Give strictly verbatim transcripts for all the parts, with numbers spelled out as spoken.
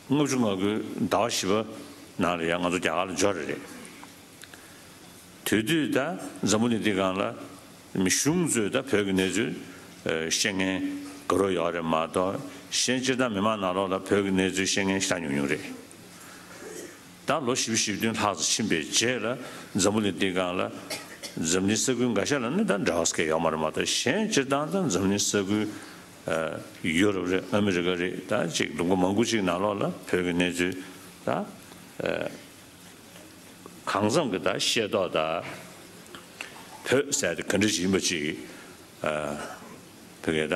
ལྔ་བཅུ་ང་དགུའི་ཟླ་བ་བཞི་པ་ནང་ལ་ཡང་ང་ཚོ་རྒྱ་གར་ལ་འབྱོར་རེད། དེ་དུས་ད་འཛམ་བུ་གླིང་འདི་སྒང་ལ་མི་གཞུང་ཚོས་ད་བོད་ཀྱི་གནས་ཚུལ་ཨ་ཤེས་མཁན་དགའ་རབ་ཡོད་རེད་མ་གཏོགས། གཞན་སྤྱིར་བཏང་མི་མང་ནང་ལོགས་ལ་བོད་ཀྱི་གནས་ཚུལ་ཤེས་མཁན་ཞེ་དྲག་ཉུང་ཉུང་རེད། ད་ལོ་བཞི་བཅུ་ཞེ་བདུན་ལྷག་ཙམ་ཕྱིན་པའི་རྗེས་ལ་འཛམ་བུ་གླིང་འདི་སྒང་ལ་འཛམ་གླིང་ས་ཁུལ་འགའ་ཤས་ལ་ནི་ད་འབྲེལ་བ་སྐད་ཡོད་མ་རེད་མ་གཏོགས། གཞན་སྤྱིར་བཏང་ད་འཛམ་གླིང་ས་ཁུལ་ཨ་ཡུ་རོབ་རེད། ཨ་མི་རི་ཀ་རེད། ད་ཅིག་ལུང་པ་མང་པོ་ཅིག་ནང་ལོགས་ལ་བོད་ཀྱི་གནས་ཚུལ་ད་ཨ་གང་འཚམ་གྱི་ད་ཤེས་རྟོགས་ད་བོད་ཟེར་དེ་ག་འདྲ་ཞིག་ཡིན་པ་ཅིག་ཨ་བོད་སྐད་ད་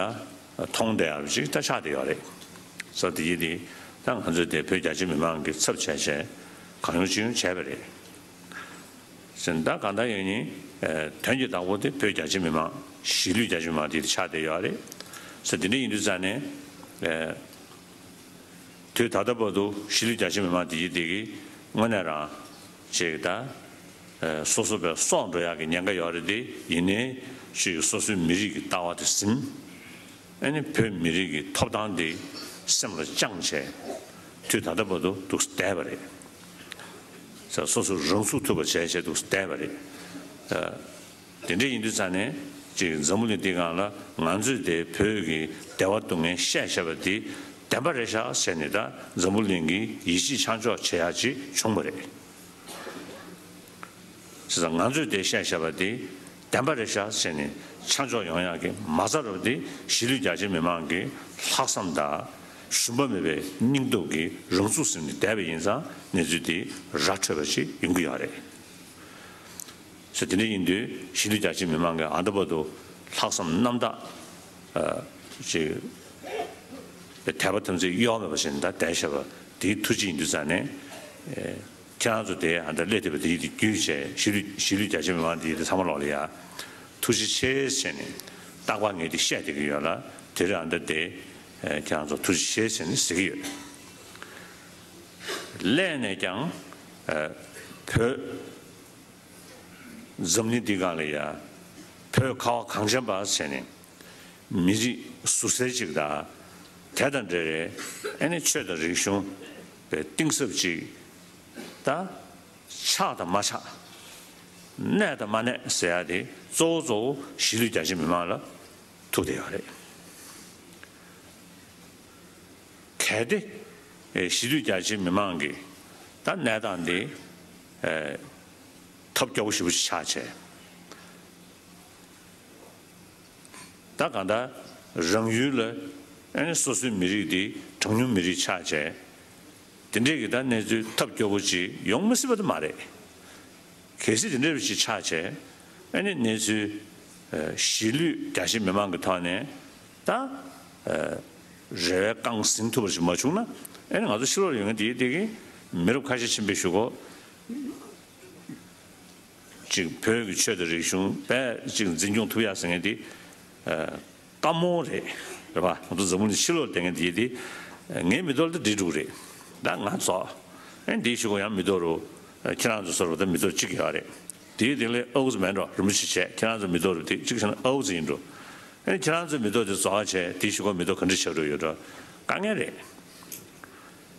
མཐོང་བསྡད་ཡག་ཅིག་ད་ཆགས་བསྡད་ཡོད་རེད། ས་དེ་ཡིན་དེ་ད་ང་ཚོས་དེ་བོད་རྒྱ་ཆེ་མི་མང་གི་ཚབ་བྱས་བྱས་གང་ཡོང་ཅི་ཡོང་བྱས་པ་རེད། ཟེར་ད་གང་ལྟར་ཡང་ནི་ཨ་དོན་གྱི་བདག་པོ་དེ་བོད་རྒྱ་ཆེ་མི་མང་གཞིས་ལུས་རྒྱ་ཆེ་མི་མང་དེ་ཆགས་བསྡད་ཡོད་རེད། ས་དེ་འདྲ་ཡིན་དུས་ཙང་ནས་ཨ་དུས་ད་ལྟ་བར་དུ་གཞིས་ལུས་རྒྱ་ཆེ་མི་མང་དེ་ཡིན་དེ་གི་དངོས་གནས་རང་ཅིག་ད་ཨ་སོ་སོ་བས་སྲོག་འགྲོ་ཡག་གི་ཉེན་ཁ་ཡོད་རེད་དེ། ཡིན་ནའི་ཅིག་སོ་སོའི་མི་རིགས་ཀྱི་ལྟ་བ་དེ་ཟིན། ཨ་ནི་བོད་མི་རིགས་ཀྱི་ཐོབ་ཐང་དེ་སེམས་ལ་བཅངས་བྱས་དུས་ད་ལྟ་བར་དུ་འདུག་བསྡད་པ་རེད། ས་སོ་སོ་རང་ཚུགས་ཐུབ་པ་བྱས་བྱས་འདུག་བསྡད་པ་རེད། ཨ་དེ་འདྲ་ཡིན་དུས་ཙང་ནས་ཅིག་འཛམ་བུ་གླིང་འདི་སྒང་ལ་ང་ཚོས་དེ་བོད་ཀྱི་བདེ་བ་སྡུག་བསྔལ་བཤད་བཤད་པ་འདི་བདེན་པ་རེད་ཤག་ཟེར་ནས་ད་འཛམ་བུ་གླིང་གིས་ཡིད་ཆེས་ཆ་འཇོག་བྱེད་ཡག་ཅིག་བྱུང་བ་རེད། བྱས་ཙང་ང་ཚོས་དེ་བཤད་བཤད་པ་དེ་བདེན་པ་རེད་ཤག་ཟེར་ནས་ཆ་འཇོག་ཡོང་ཡག་གི་མ་རྩ་རུ་དེ་གཞིས་ལུས་རྒྱ་ཆེ་མི་མང་གི་ལྷག་བསམ་དང་ཞུམ་པ་མེད་པའི་སྙིང་སྟོབས་ཀྱིས་རང་ཚུགས་ཟིན་ནས་བསྡད་པ་ཡིན་ཙང་གནས་ཚུལ་དེ་ར་འཕྲོད་པ་ཞིག་ཡོང་གི་ཡོད་རེད། ཟེར་དེ་འདྲ་ཡིན་དུས་གཞིས་ལུས་རྒྱ་ཆེ་མི་མང་གིས་ཨ་ད་བར་དུ་ལྷག་བསམ་རྣམ་དག་ཨ་ཅིག་དད་པ་དམ་ཚིག་གཡོ་མེད་པ་ཞིག་ད་བསྡད་བཞག་པ་དེའི་ཐུགས་རྗེ་ཡིན་དུས་ཙང་ནས་ཨེ་ཁྱེད་རང་ཚོ་དེ་ཨ་ད་སླེབས་བསྡད་པ་དེ་ཡིན་དེ་བརྒྱུད་བྱས་གཞིས་ལུས་གཞིས་ལུས་རྒྱ་ཆེ་མི་མང་དེ་ཡིན་དེ་ཚང་མ་ལོག་ལ་ཡ་ཐུགས་རྗེ་ཆེ་ཟེར་ནས་རྟག་པར་ངས་དེ་བཤད་བསྡད་ཀྱི་ཡོད་ལ། དེ་རིང་ཨ་ད་དེ་ཨེ་ཁྱེད་རང་ཚོ་ཐུགས་རྗེ་ཆེ་ཟེར་ནས་ཟེར་གྱི་ཡོད། སླད་ནས་ཀྱང་ཨེ་བོད་འཛམ་གླིང་འདི་སྒང་ལ་ཡ་བོད་ཁ་བ་གངས་ཅན་པ་ཟེར་ནས་མི་རིགས་ཟུར་གསལ་ཅིག་དང་། དེ་དང་འབྲེལ་བའི་ཨ་ནི་ཆོས་དང་རིག་གཞུང་པའི་གཏིང་ཟབ་ཅིག་དང་། ཆགས་དང་མ་ཆགས། གནས་དང་མ་གནས་ཟེར་ཡ་དེ་གཙོ་བོ་གཙོ་བོ་གཞིས་ལུས་རྒྱ་ཆེ་མི་མང་ལ་ཐུག་བསྡད་ཡོད་རེད། གལ་ཏེ་ཨེ་གཞིས་ལུས་རྒྱ་ཆེ་མི་མང་གི་ད་གནས་སྟངས་འདི་ཨེ་ཐབས་སྐྱོ་པོ་ཞེ་པོ་ཅིག་ཆགས་བྱས། ད་གང་ལྟར་རང་ཡུལ་ལ་ཨེ་ནི་སོ་སོའི་མི་རིགས་འདི་གྲངས་ཉུང་མི་རིགས་ཆགས་བྱས། དེ་འདྲས་ཀྱི་ད་གནས་ཚུལ་ཐབས་སྐྱོ་པོ་ཅིག་ཡོང་མི་སྲིད་པ་དེ་མ་རེད། གལ་སྲིད་དེ་འདྲ་བ་ཞིག་ཆགས་བྱས། ཨ་ནི་གནས་ཚུལ་ཨ་གཞིས་ལུས་རྒྱ་ཆེ་མི་མང་གི་ཐོག་ནས་ད་ཨ་རེ་བའི་རྐང་ཟིན་ཐུབ་པ་ཞིག་མ་བྱུང་ན། ཨ་ནི་ང་ཚོ་ཕྱི་ལོགས་ལ་ཡོད་མཁན་དེ་དེ་གི་མི་རབས་ཁ་ཤས་ཕྱིན་པའི་གཞུག་གུ་ཅིག་བོད་ཀྱི་ཆོས་དང་རིག་གཞུང་དཔེ་ཅིག་འཛིན་སྐྱོང་ཐུབ་ཡག་ཟེར་མཁན་དེ་ཨ་དཀའ་མོ་རེད། རེད་པ། ང་ཚོ་འཛམ་བུ་གླིང་ཕྱི་ལོགས་ལ་བསྡད་མཁན་དེ་དེ་ངའི་མི་ཐོག་ལ་དེ་འགྲིག་འགྲོ་གི་རེད། ད་ང་ཚོ་ཨ་འདིའི་གཞུག་གུ་ཡང་མི་ཐོག་རུ་ཁྱེད་རང་ཚོ་བཟོ་འདྲ་ད་མི་ཐོག་གཅིག་ཡོད་རེད། དེའི་དེ་ལས་ཨའུ་ཙི་མེད་འགྲོ། རིན་པོ་ཆེ་བྱས་ཁྱེད་རང་ཚོ་མི་ཐོག་རུ་དེ་གཅིག་བྱས་ན་ཨའུ་ཙི་ཡིན་འགྲོ། ཨ་ནི་ཁྱེད་རང་ཚོའི་མི་ཐོག་དེ་རྫོགས་པ་བྱས་དེའི་གཞུག་གུ་མི་ཐོག་ག་འདྲ་ཆགས་འགྲོ་ཡོད་འགྲོ། དཀའ་ངལ་རེད།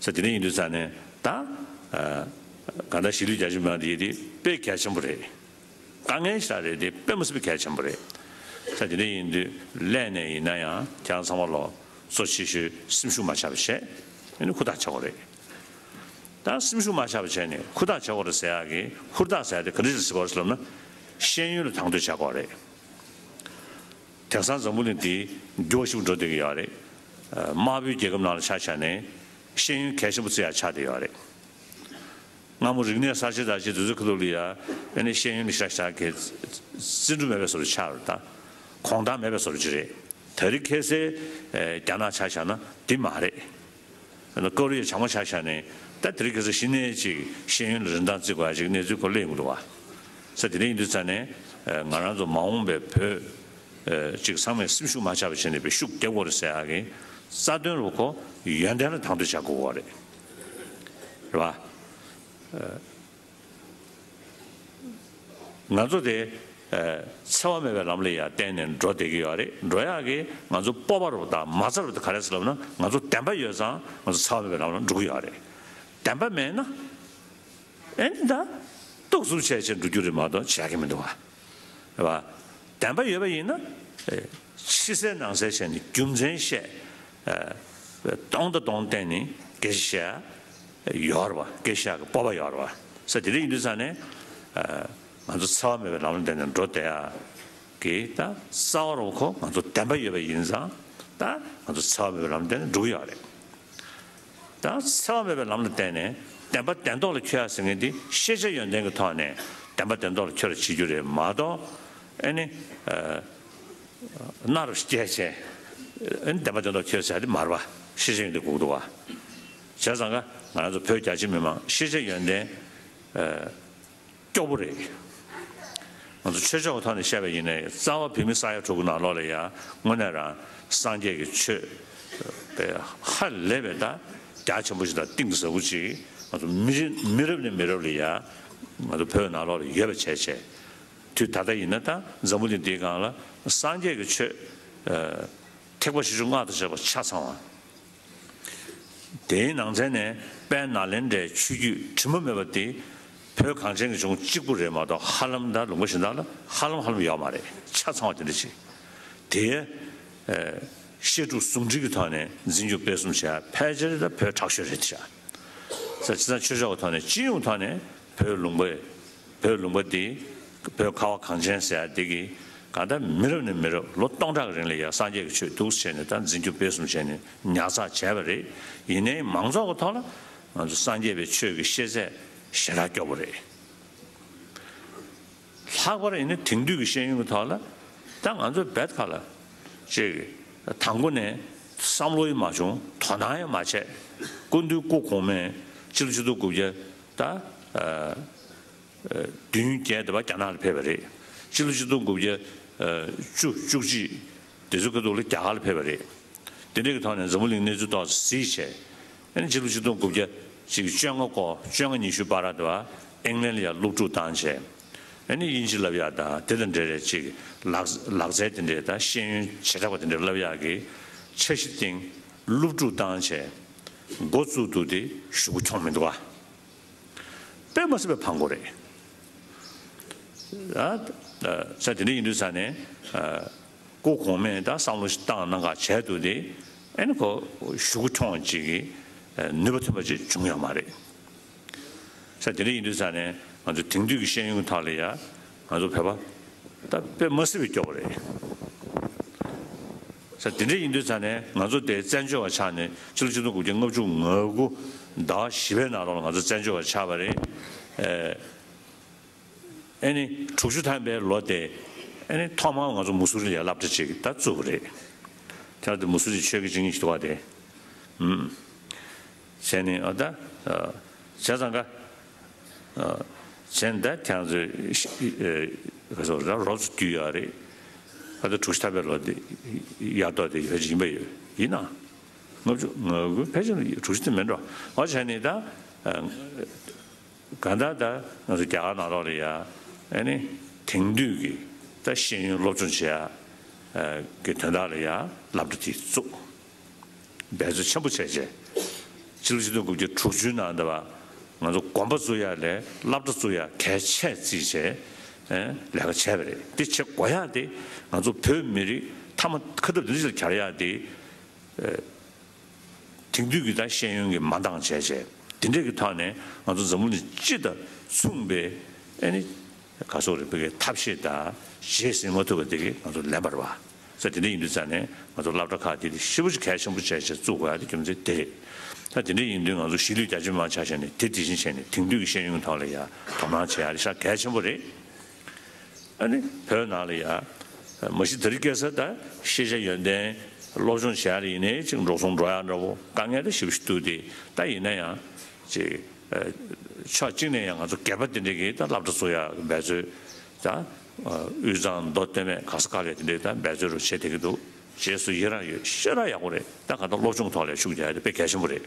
ས་དེ་འདྲ་ཡིན་དུས་ཙང་ནས་ད་ཨ་གང་ལྟར་གཞིས་ལུས་རྒྱ་ཆེ་མི་མང་དེ་དེ་དཔེ་གལ་ཆེན་པོ་རེད། དཀའ་ངལ་ཞིག་རེད་དེ་དཔེ་མི་སྲིད་པའི་གལ་ཆེན་པོ་རེད། ས་དེ་འདྲ་ཡིན་དུས་སླད་ནས་ཡིན་ན་ཡང་ཁྱེད་རང་ཚང་མ་ལོ་གཙོ་ཆེ་ཤོས་སེམས་ཤུགས་མ་ཆག་པ་བྱས། ཨ་ནི་ཧུར་ཐག་བྱེད་དགོས་རེད། ད་སེམས་ཤུགས་མ་ཆག་པ་བྱས་ནས་ཧུར་ཐག་བྱེད་དགོས་རེད་ཟེར་ཡག་གི་ཧུར་ཐག་ཟེར་ཡག་དེ་ག་འདྲ་ཞིག་ཟེར་དགོས་རེད་ཟེར་ལབ་ན། ཤེས་ཡོན་ལ་དང་དོད་བྱེད་དགོས་རེད། དེང་སང་འཛམ་བུ་གླིང་འདི་འགྱུར་བ་ཞིག་འགྲོ་བསྡད་ཀྱི་ཡོད་རེད། ཨ་དམར་པོའི་རྒྱལ་ཁབ་ནང་ལ་ཆ་བཞག་ནས་ཤེས་ཡོན་གལ་ཆེན་པོ་བརྩི་ཡག་ཆགས་བསྡད་ཡོད་རེད། སྔ་མོ་རིག་གནས་གསར་བརྗེ་དང་བཅས་དུས་ཚོད་ཁ་ཐུག་ལ་ཡ་ཨ་ནི་ཤེས་ཡོན་ལ་ཞེ་དྲག་གི་བརྩི་འགྲུས་མེད་པའི་བཟོ་འདྲ་ཆགས་རེད། ད་གོང་ཐང་མེད་པའི་བཟོ་འདྲ་ཅིག་རེད། ད་རེས་ཁ་སང་ཨ་རྒྱ་ནག་ཆ་བཞག་ན་འདི་མ་རེད། ཨ་ནི་ཀོ་རི་ཡ་བྱང་མ་ཆ་བཞག་ནས་ད་དེ་རིང་ཁ་སང་གཞི་ནས་ཅིག་ཤེས་ཡོན་ལ་རིན་ཐང་བརྩི་དགོས་ཡ་ཅིག་གནས་ཚུལ་ཁོ་སླེབས་ཡོང་གི་འདུག་བ། ས་དེ་འདྲ་ཡིན་དུས་ཙང་ནས་ཨ་ང་རང་ཚོ་མ་འོངས་པའི་བོད་ཨ་ཅིག་ཚང་མས་སེམས་ཤུགས་མ་ཆག་པ་བྱས་ནས་དཔེ་ཤུགས་རྒྱབ་དགོས་རེད་ཟེར་ཡ་གི་རྩ་དོན་རུ་ཁོ་ཡོན་ཏན་ལ་དང་དོད་བྱ་དགོས་པ་རེད། རེད་བ། ཨ་ང་ཚོ་དེ་ འཚེ་བ་མེད་པའི་ལམ་ལ་ཡང་བརྟེན་ནས་འགྲོ་བསྡད་ཀྱི་ཡོད་རེད། འགྲོ་ཡག་གི་ང་ཚོ་སྤོབས་པ་རུ་དང་མ་རྩ་རུ་དང་ག་རེ་ཟེར་ལབ་ན། ང་ཚོ་བདེན་པ་ཡོད་ཙང་ང་ཚོ་འཚེ་བ་མེད་པའི་ལམ་ལ་འགྲོ་གི་ཡོད་རེད། བདེན་པ་མེད་ན་ཨེ་ནི་ད་གཏུག་རྩུབ་བྱས་བྱས་འགྲོ་རྒྱུ་རེད་མ་གཏོགས་བྱེད་ཡག་གི་མི་འདུག་བ། རེད་བ། བདེན་པ་ཡོད་པ་ཡིན་ན་ཨེ་ཕྱི་གསལ་ནང་གསལ་བྱས་ནས་རྒྱུ་མཚན་བཤད། ཨེ་སྟོང་དང་སྟོང་བསྟན་ནས་སྐད་ཆ་བཤད་ཡོད་རེད་བ། སྐད་ཆ་བཤད་ཀྱི་སྤོབས་པ་ཡོད་རེད་བ། ས་དེ་འདྲ་ཡིན་དུས་ཙང་ནས་ཨེ་ང་ཚོ་འཚེ་བ་མེད་པའི་ལམ་ལ་བརྟེན་ནས་འགྲོ་བསྡད་ཡག་གི་ད་རྩ་བ་རུ་ཁོ་ང་ཚོ་བདེན་པ་ཡོད་པ་ཡིན་ཙང་ད་ང་ཚོ་འཚེ་བ་མེད་པའི་ལམ་ལ་བརྟེན་ནས་འགྲོ་གི་ཡོད་རེད། ད་འཚེ་བ་མེད་པའི་ལམ་ལ་བརྟེན་ནས་བདེན་པ་བདེན་ཐོག་ལ་འཁྱོལ་ཡག་ཟེར་མཁན་དེ་ཤེས་བྱ་ཡོན་ཏན་གྱི་ཐོག་ནས་བདེན་པ་བདེན་ཐོག་ལ་འཁྱོལ་བ་བྱེད་རྒྱུ་རེད་མ་གཏོགས། ཨེ་ནི་ཨ་གནའ་རབས་སྐྱེལ་བྱས་ཨེ་ནི་བདེན་པ་བདེན་ཐོག་འཁྱོལ་ཟེར་ཡག་དེ་མ་རེད་བ། ཤེས་བྱ་ཡོན་ཏན་དགོས་ཀྱི་འདུག་བ། བྱས་ཙང་ཀ་ང་རང་ཚོ་བོད་རྒྱ་ཆེ་མི་མང་ཤེས་བྱ་ཡོན་ཏན་ཨ་སྐྱོ་པོ་རེད། ང་ཚོ་ཆོས་ཕྱོགས་ཀྱི་ཐོག་ནས་བཤད་པ་ཡིན་ནའི་རྩ་བ་བོད་མི་ས་ཡ་དྲུག་གི་ནང་ལོགས་ལ་ཡང་དངོས་གནས་རང་སངས་རྒྱས་ཀྱི་ཆོས་པའི་ཧ་ལས་པའི་ད་རྒྱ་ཆེན་པོ་ཞིག་དང་གཏིང་ཟབ་པོ་ཅིག་ང་ཚོ་མི་རིགས་མི་རབས་ནས་མི་རབས་ལ་ཡང་ང་ཚོ་བོད་ནང་ལོགས་ལ་ཡོད་པ་བྱས་བྱས། དུས་ད་ལྟ་ཡིན་ན་ད་འཛམ་བུ་གླིང་འདིའི་སྒང་ལ་སངས་རྒྱས་ཀྱི་ཆོས་ཨ་ཐེག་པ་བཞི་བཅུ་ལྔ་དང་བཅས་པ་ཆ་ཚང་བ། དེའི་ནང་ཚན་ནས་དཔལ་ནཱ་ལེནྡྲའི་ཆོས་བརྒྱུད་དྲི་མ་མེད་པ་དེ་བོད་གངས་ཅན་གྱི་ལྗོངས་གཅིག་པུ་རེད་མ་གཏོགས་ཧ་ལམ་ད་ལུང་པ་གཞན་དག་ལ་ཧ་ལམ་ཧ་ལམ་ཡོད་མ་རེད། ཆ་ཚང་བ་དེ་འདྲ་ཞིག་དེ་ཨེ་བཤད་སྒྲུབ་ཟུང་འབྲེལ་གྱི་ཐོག་ནས་འཛིན་སྐྱོང་སྤེལ་གསུམ་བྱས་ཕལ་ཆེར་ད་བོད་དྲག་ཤོས་རེད་ཤག་ས་ཅི་ད་ཆོས་ཕྱོགས་ཀྱི་ཐོག་ནས་སྤྱི་ཡོངས་ཐོག་ནས་བོད་ལུང་པའི་བོད་ལུང་པ་འདི་བོད་ཁ་བ་གངས་ཅན་ཟེར་ཡ་འདི་གི་གང་ལྟར་མི་རབས་ནས་མི་རབས་ལོ་སྟོང་ཕྲག་གི་རིང་ལ་ཡ་སངས་རྒྱས་ཀྱི་ཆོས་འདུག་སེ་བྱས་ནས་ད་འཛིན་སྐྱོང་སྤེལ་གསུམ་བྱས་ནས་ཉར་ཚགས་བྱས་པ་རེད། ཡིན་ནའི་མང་ཚོགས་ཀྱི་ཐོག་ལ་ང་ཚོ་སངས་རྒྱས་པའི་ཆོས་ཀྱི་ཤེས་ཚད་ཞེ་དྲག་སྐྱོ་པོ་རེད། ལྷག་པར་ཡིན་ན་དེང་དུས་ཀྱི་ཤེས་ཡོན་གྱི་ཐོག་ལ་ད་ང་ཚོ་རྦད་ཁ་ལ་ཅིག་དང་པོ་ནས་བསམ་བློ་ཡང་མ་བྱུང་། དོ་སྣང་ཡང་མ་བྱས། སྐུ་མདུན་སྐུ་གོང་མས་སྤྱི་ལོ་ཆིག་སྟོང་དགུ་བརྒྱ་ད་ཨ། བདུན་བརྒྱད་དེ་བ་རྒྱ་ནག་ལ་ཕེབས་པ་རེད། སྤྱི་ལོ་ཆིག་སྟོང་དགུ་བརྒྱ་བཅུ་བཅུ་གཅིག་དེ་ཚོའི་ཁ་ཐུག་ལ་རྒྱ་གར་ལ་ཕེབས་པ་རེད། དེ་འདྲའི་གི་ཐོག་ནས་འཛམ་བུ་གླིང་གནས་ཚུལ་ཏོག་ཙམ་གཟིགས་བྱས། ཨ་ནི་སྤྱི་ལོ་ཆིག་སྟོང་དགུ་བརྒྱ་ཅིག་བཅོ་ལྔ་སྐོར་བཅོ་ལྔ་ཉི་ཤུ་བར་དུ་བ་ཨིང་ལན་ལ་ཡང་སློབ་ཕྲུག་བཏང་བྱས། ཨ་ནི་དབྱིན་ཇི་བསླབ་ཡག་དང་དེ་དང་འབྲེལ་རེད་ཅིག་ལག་ལག་རྩལ་དེ་འདྲའི་དང་ཤེས་ཡོན་བྱེ་བྲག་པ་དེ་འདྲ་བསླབ་ཡག་གི་འཆར་གཞི་བཏིང་། སློབ་ཕྲུག་བཏང་བྱས་འགོ་བཙུགས་འདུག་དེ་གཞུག་གུ་འཁྱོངས་མི་འདུག་བ། དཔེ་མ་སྲིད་པའི་ཕངས་པོ་རེད། ཨ་ས་དེ་འདྲ་ཡིན་དུས་ས་ནས་ཨ་སྐུ་གོང་མས་ད་བསམ་བློ་ཞིག་བཏང་གནང་ག་བྱས་འདུག་དེ་ཨ་ནི་ཁོ་གཞུག་གུ་འཁྱོངས་ཅིག་གི་ནུས་པ་ཐོན་པ་ཅིག་བྱུང་ཡོད་མ་རེད། ས་དེ་འདྲ་ཡིན་དུས་ས་ནས་ང་ཚོ་དེང་དུས་ཀྱི་ཤེས་ཡོན་གྱི་ཐོག་ལ་ཡ་ང་ཚོ་བོད་པ་ད་དཔེ་མ་སྲིད་པའི་སྐྱོ་བོ་རེད། ས་དེ་འདྲ་ཡིན་དུས་ས་ནས་ང་ཚོ་དེ་བཙན་བྱོལ་བ་ཆགས་ནས་ཕྱི་ལོ་ཆིག་སྟོང་དགུ་བརྒྱ་ལྔ་བཅུ་ང་དགུ་ཟླ་བ་བཞི་པའི་ནང་ལོགས་ལ་ང་ཚོ་བཙན་བྱོལ་བ་ཆགས་པ་རེད། ཨེ་ཨེ་ནི་དྲུག་ཅུ་ཐམ་པའི་ལོ་དེ་ཨེ་ནི་ཐོག་མར་ང་ཚོ་མུ་སུ་རི་ལ་སློབ་གྲྭ་ཅིག་ད་བཙུགས་པ་རེད། དེ་ལ་དེ་མུ་སུ་རི་ཆོས་ཀྱི་བྱེད་མཁན་ཞིག་འདུག་བ་དེ། ཨུམ། བྱས་ནས་ཨ་ད་བྱས་ཙང་ཀ་བྱས་ནས་ད་ཁྱེད་རང་ཚོས་ག་ཚོད་ར་རོབ་ཙམ་རྒྱུས་ཡོད་རེད། ཨ་ད་དྲུག་ཅུ་ཐམ་པའི་ལོ་དེ་ཡར་ཐོག་དེ་ཕལ་ཆེར་ཡིན་པ་ཡོད་ཡིན་ན། ལྔ་བཅུ་ང་དགུ་ཕལ་ཆེར་དྲུག་ཅུ་དེ་མིན་འགྲོ། འོ་བྱས་ནས་ད་གང་ལྟར་ད་ང་ཚོ་རྒྱ་གར་ནང་ལོགས་ལ་ཡ་ཨ་ནི་དེང་དུས་ཀྱི་ད་ཤེས་ཡོན་སློབ་སྦྱོང་བྱེད་ཡ་གི་དོན་དག་ལ་ཡ་སློབ་གྲྭ་དེ་བཙུགས། འབད་རྩོལ་ཆེན་པོ་བྱས་བྱས། ཕྱི་ལོ་ཆིག་སྟོང་དགུ་བརྒྱ་དྲུག་ཅུའི་ནང་དུ་བ་ང་ཚོ་དགོན་པ་བཙུགས་ཡ་ལས་སློབ་གྲྭ་བཙུགས་ཡ་གལ་ཆེ་བརྩིས་བྱས་ལས་ཀ་བྱས་པ་རེད། དེ་བྱེད་དགོས་ཡ་དེ་ང་ཚོ་བོད་མི་རིགས་མཐའ་མ་ཁ་སྟབས་འདི་འདྲ་ཞིག་ལ་གྱར་ཡ་དེ། དེང་དུས་ཀྱི་ད་ཤེས་ཡོན་གྱི་མ་འདང་བྱས་བྱས་དེ་འདྲས་ཀྱི་ཐོག་ནས་ང་ཚོ་འཛམ་བུ་གླིང་སྤྱི་དང་མཚུངས་པའི་ཨ་ནི་ག་སོག་རེ་བོད་ཀྱི་ཐབས་ཤེས་དང་བྱེད་ཟིན་མ་ཐུབ་པ་དེ་གི་ང་ཚོ་ལན་པར་བ་ས་དེ་འདྲས་ཡིན་དུས་ཙང་ནས་ང་ཚོ་སློབ་གྲྭ་ཁག་དེ་དེ་ཞེ་པོ་ཅིག་གལ་ཆེན་པོ་བྱས་བྱས་བཙུགས་དགོས་ཡ་དེ་རྒྱུ་མཚན་དེ་རེད། ད་དེ་འདྲས་ཡིན་དུས་ང་ཚོ་གཞིས་ལུས་རྒྱ་ཆེ་མང་ཆ་བཞག་ནས་དེ་དེ་བཞིན་བྱས་ནས་དེང་དུས་ཀྱི་ཤེས་ཡོན་ཐོག་ལ་ཡ་དོ་སྣང་བྱེད་ཡ་དེ་ཤ་གལ་ཆེན་པོ་རེད། ཨ་ནི་བོད་ནང་ལ་ཡ། མ་གཞི་དེ་རིང་ཁ་སང་ད་ཤེས་བྱ་ཡོན་ཏན་སློབ་སྦྱོང་བྱེད་ཡ་ལ་ཡིན་ནའི་ཅིག་འགྲོ་སོང་འགྲོ་ཡ་འདྲ་བོ་དཀའ་ངལ་ད་ཞེ་པོ་ཞིག་འདུག་སྟེ། ད་ཡིན་ན་ཡང་ཅིག་ཕྱོགས་གཅིག་ནས་ཡང་ང་ཚོ་སྒེར་པ་དེ་འདྲས་ཀྱིས་ད་སློབ་གྲྭ་བཙུགས་ཡ་འབད་རྩོལ་ད་དབུས་གཙང་མདོ་སྟོད་སྨད་ག་ས་ག་ལ་དེ་འདྲས་ད་འབད་རྩོལ་རུ་བྱེད་བསྡད་ཀྱི་འདུག་རྗེས་སུ་ཡི་རང་ཡོད། ཤེས་ར་ཡག་པོ་རེད། ད་ག་ད་སློབ་སྦྱོང་ཐོག་ལ་ཤུགས་རྒྱག་ཡ་དེ་དཔེ་གལ་ཆེན་པོ་རེད།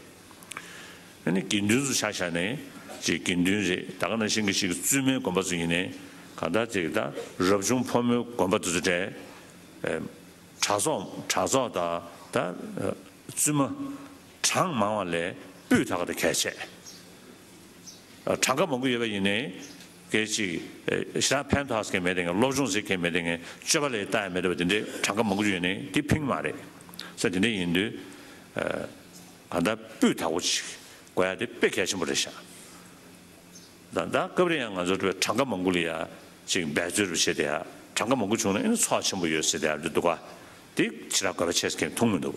ཨ་ནི་དགེ་འདུན་ཚོ་ཆ་བཞག་ནས་ཅིག་དགེ་འདུན་རེད། ད་ག་ནང་བཞིན་གྱི་ཅིག་བཙུན་མའི་དགོན་པ་ཚོ་ཡིན་ནའི་ གང་ལྟར་ཅིག་ད་རབ་བྱུང་ཕོ་མོའི་དགོན་པ་དེ་ཚོ་གྲས། ཨེ། གྲྭ་ཚོགས་གྲྭ་ཚོགས་དང་ད་ཨ་བཙུན་མ་གྲངས་མང་བ་ལས་སྤུས་དག་དེ་གལ་ཆེ། ཨ་གྲངས་ཀ་མང་པོ་ཡོད་པ་ཡིན་ནའི་སྐད་ཅིག་ཨེ་ཞེ་དྲག་ཕན་ཐོགས་མཁན་མེད་དེ་ངས་སློབ་སྦྱོང་བྱེད་མཁན་མེད་དེ་ངས་སྤྱོད་པ་ལ་ལྟ་ཡ་མེད་པ་དེ་འདྲའི་གྲངས་ཀ་མང་པོ་ཡོད་ནའི་དེ་ཕན་གྱི་མ་རེད། ས་དེ་འདྲ་ཡིན་དུས་ཨ་གང་ལྟར་སྤུས་དག་པོ་ཅིག་དགོས་ཡ་དེ་དཔེ་གལ་ཆེན་པོ་རེད་ཤག་ད་ད་སྐབས་རེ་ཡང་ང་ཚོ་གྲངས་ཀ་མང་པོ་ལ་ཡ་ཅིག་འབད་རྩོལ་རུ་བྱེད་དེ་ཡ་གྲངས་ཀ་མང་པོ་བྱུང་ན་ཨེ་ནི་ཚོགས་ཆེན་པོ་ཡོད་ཟེར་དེ་ཡ་འདུག་ག་དེ་ཞེ་དྲག་དགོས་པ་ཆེ་ཟེར་མཁན་མཐོང་མི་འདུག་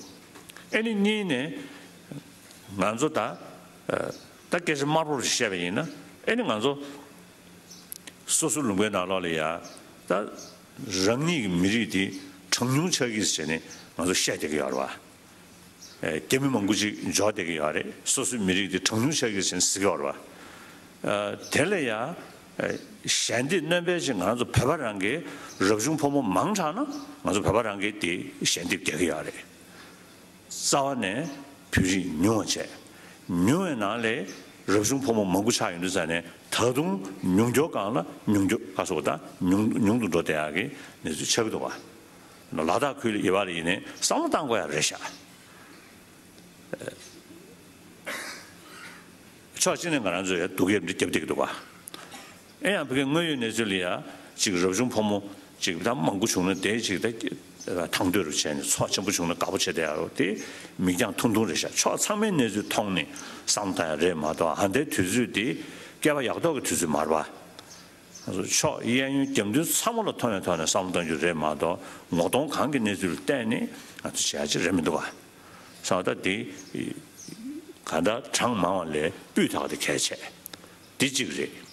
ཨེ་ནི་གཉིས་ནས་ང་ཚོ་ད་ད་སྐད་ཆ་དམར་པོ་རུ་བཤད་པ་ཡིན་ན་ཨེ་ནི་ང་ཚོ་སོ་སོ་ལུང་པའི་ནང་ལོགས་ལ་ཡ་ད་རང་ཉིད་ཀྱི་མི་རིགས་དེ་གྲངས་ཉུང་ཆགས་ཀྱི་ཟེར་ནས་ང་ཚོ་བཤད་བསྡད་ཀྱི་ཡོད་རེད་བ། རྒྱ་མི་མང་པོ་ཅིག་འབྱོར་བསྡད་ཀྱི་ཡོད་རེད། སོ་སོའི་མི་རིགས་དེ་གྲངས་ཉུང་ཆགས་ཀྱི་ཟེར་ཟེར་གྱི་ཡོད་རེད་བ། དེ་ལ་ཡང་ཞལ་འདེབས་སྣོན་པ་ཅིག་ང་རང་ཚོ་བོད་པ་རང་གིས་རབ་བྱུང་ཕོ་མོ་མང་དྲགས་ན་ང་ཚོ་བོད་པ་རང་གིས་དེ་ཞལ་འདེབས་རྒྱག་གི་ཡོད་རེད། རྩ་བ་ནས་བོད་རིགས་ཉུང་བ་བྱས། ཉུང་བའི་ནང་ལས་རབ་བྱུང་ཕོ་མོ་མང་པོ་ཆགས་ཡོང་དུས་ཙང་ནས་ད་དུང་ཉུང་སྐྱོར་སྒང་ལ་ཉུང་སྐྱོར་ག་སོགས་དང་ཉུང་ཉུང་དུ་འགྲོ་བསྡད་ཡག་གི་གནས་ཚུལ་ཆགས་ཀྱི་འདུག་བ། ལ་དྭགས་ཁུལ་ལ་ཡོད་པ་ལ་ཡིན་ནའི་བསམ་བློ་བཏང་དགོས་ཡ་རེད་ཤག་ཕྱོགས་གཅིག་ནས་ང་རང་ཚོས་ཡ་སྡུག་ཡབ་འདི་རྒྱབ་བསྡད་ཀྱི་འདུག་བ། ཨེ་ཡང་ཕ་གི་དངོས་ཡོད་གནས་ཚུལ་ལ་ཡ་ཅིག་རབ་བྱུང་ཕོ་མོ་ཅིག་ད་མང་པོ་བྱུང་ན་དེ་ཅིག་ད་ཐང་དོད་རུ་བྱས་ནས་ཚོགས་ཆེན་པོ་བྱུང་ན་དགའ་པོ་བྱས་བསྡད་ཡ་རོ་དེ་མིག་རྒྱང་ཐུང་ཐུང་རེད་ཤག་ཕྱོགས་ཚང་མའི་གནས་ཚུལ་མཐོང་ནས་བསམ་བློ་བཏང་ཡ་རེད་མ་གཏོགས་ཨ་འདའི་དུས་ཚོད་དེ་བསྐལ་པ་ཡག་ཐོག་གི་དུས་ཚོད་མ་རེད་བ། ཕྱོགས་གཡས་གཡོན་རྒྱབ་མདུན་ཚང་མ་ལ་མཐོང་ཡ་ཐོག་ནས་བསམ་བློ་གཏོང་རྒྱུ་རེད་མ་གཏོགས་ངོ་གདོང་གང་གི་གནས་ཚུལ་ལ་བལྟས་ནས་ང་ཚོ་བྱེད་ཡ་ཅིག་རེད་མི་འདུག་བ། བསམ་བློ་ད་དེ་ག་འདྲ་གྲངས་མང་བ་ལས་སྤུས་དག་དེ་གལ་ཆེ། དེ་གཅིག་རེད།